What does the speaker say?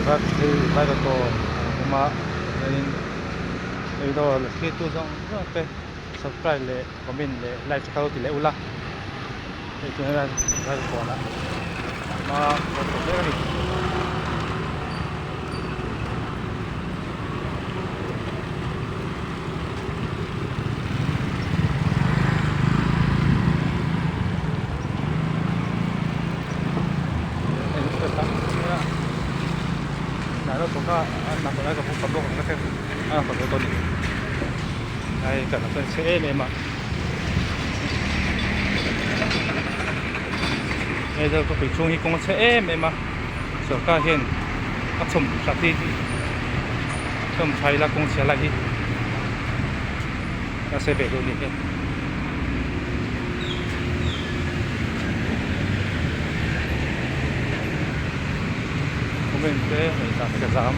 Vai vaivakawn a awm a chuanin hei dawr la thlir tu zawng zawng te subscribe leh comment leh like te kha lo ti leh ula hei chu helai vaivakawn ah hma sawn chho mek a ni. Aizawl khawpui chhung hi kawng a chhe em em a sorkar hian a chhawm that hi chhawm tha ila kawng chhia lai hi a sawi ve duh a ni e. Comment te ngaihdan te ka zam.